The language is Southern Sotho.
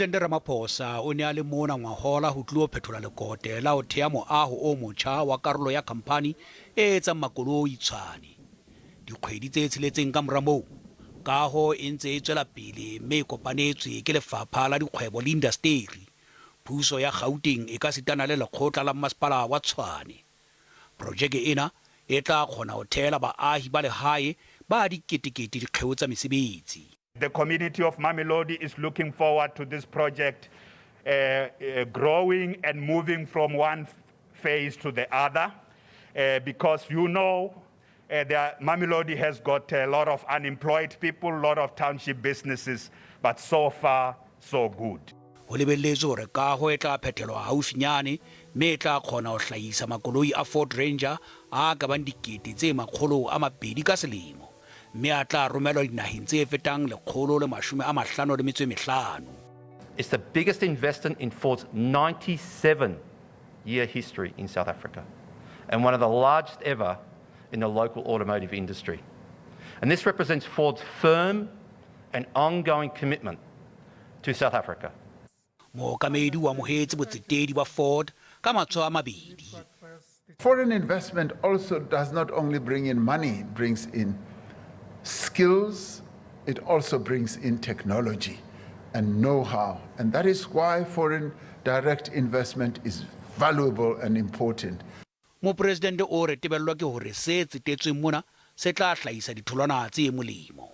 Mopresidente Ramaphosa o ne a le mona ngwahola ho tlilo phethola lekote la ho thea moaho o motjha wa karolo ya khamphani e etsang makoloi Tshwane. Dikgwedi tse tsheletseng ka mora moo, kaho e ntse e tswela pele mme e kopanetswe ke Lefapha la Dikgwebo le Indasteri, Puso ya Gauteng ekasitana le Lekgotla la Mmasepala wa Tshwane. Projeke ena e tla kgona ho theela baahi ba lehae ba diketekete dikgeo tsa mesebetsi. The community of Mamelodi is looking forward to this project growing and moving from one phase to the other because you know the Mamelodi has got a lot of unemployed people, a lot of township businesses, but so far so good. Ho lebelletswe hore kaho e tla phethelwa haufinyane mme e tla kgona ho hlahisa makoloi a Ford Ranger a ka bang 200,000 ka selemo mme a tla romelwa dinaheng tse fetang 155. It's the biggest investment in Ford's 97 year history in South Africa and one of the largest ever in the local automotive industry. And this represents Ford's firm and ongoing commitment to South Africa. Mookamedi o amohetse botsetedi ba Ford ka matsoho a mabedi. Foreign investment also does not only bring in money, it brings in skills, it also brings in technology and know-how. And that is why foreign direct investment is valuable and important. Mopresidente o re tebello ke hore se tsetetsweng mona se tla hlahisa ditholwana tse molemo.